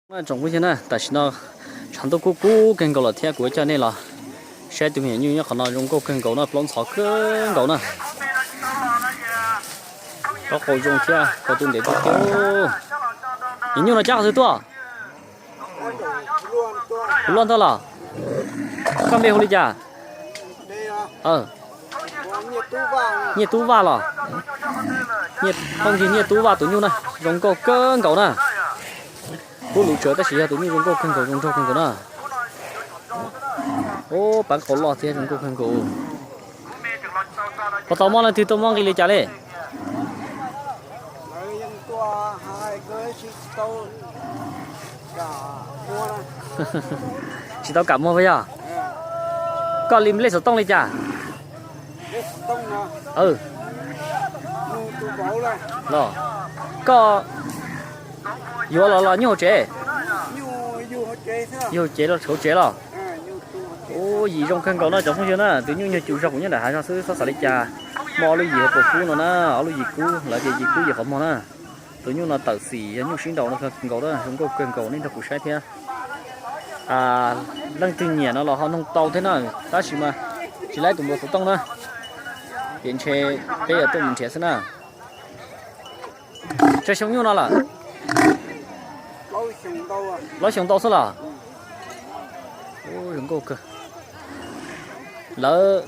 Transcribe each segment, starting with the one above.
Tsoom phooj ywg na, tam sim no tshav ntuj kub kub kawg nkaus lawm thiab kuv coj nej los saib tus me nyuam nyuj nyob qhov no zoo nkauj kawg nkaus na, plaub ntxhov kawg nkaus na. Plaub qau zoo thiab qau tu ntev tiag tiag. Nyuam nyuj no cab qhov twg tuaj? Hu Luaj tuaj los? Koj npe hu li cas? Nyiaj Tub Vaj los? Phooj ywg Nyiaj Tub Vaj tus nyuj na, zoo nkauj kawg nkaus na. Kub luv tsawv tab sis yog tus nyuj zoo nkauj kawg nkaus, zoo nraug kawg nkaus na. Ub, pab qau loj thiab zoo nkauj kawg nkaus. Puas tau muaj leej twg tuaj muab nqi li cas li? Tsis tau kam muag puas yog? Koj li lej xov tooj li cas? Los, koj yuav los los nyuj hauv tsev? Yug hauv tsev los, hauv tsev los? Ub, yim zoo kawg nkaus no cov phooj ywg na, tus nyuj nyuag cum zog kuv nyob nram hav zog xwb, txhob xav li cas. Muaj ob lub yim hauv paus kub no na, ob lub yim kub, lawv tias yim kub yim qhov muag na. Tus nyuj no tawm xim yog nyuj sib nraus no kawg nkaus na, zoo nkauj kawg nkaus, nej nrog kuv saib thiab. Leej twg nyiam no los ho noog tau thiab na, tab sis mas tsis laib tus npawb xov tooj na, ces ntshe peb yuav tuaj mus nrhiav xwb na. Tsawg xyoo nyuj no lawm? Plaub xyoo ntau xwb los? Zoo nkauj kawg. Lawv,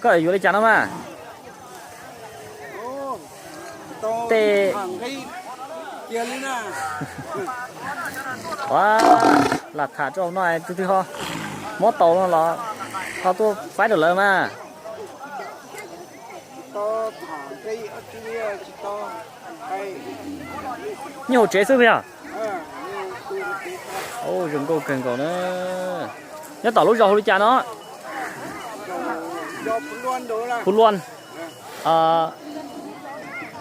koj yuav li cas no mas? Tej, ua, lam tham rau no, tus twg ho muab tau no los ho tuaj faib rau lawv mas. Nyuj hauv tsev xwb puas yog? Zoo nkauj kawg nkaus na. Nyob tom lub zos hu li cas no? Phu Luaj.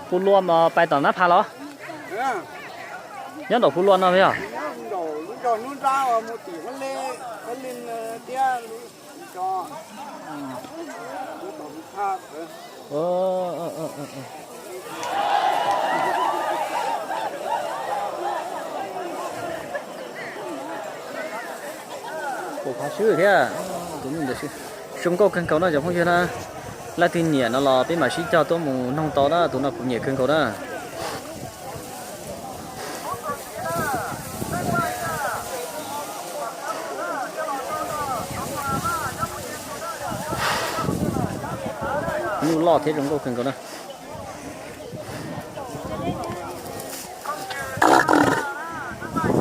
Phu Luaj mas pais tom Nab Phas los? Nyob nraum Phu Luaj no puas yog? Pum phav swb thiab. Zoo nkauj kawg nkaus no cov phooj ywg na. Leej twg nyiam no los peb mam sib cog tuaj mus noog tau na, tus no kuv nyiam kawg nkaus na. Nyuj loj thiab zoo nkauj kawg nkaus na.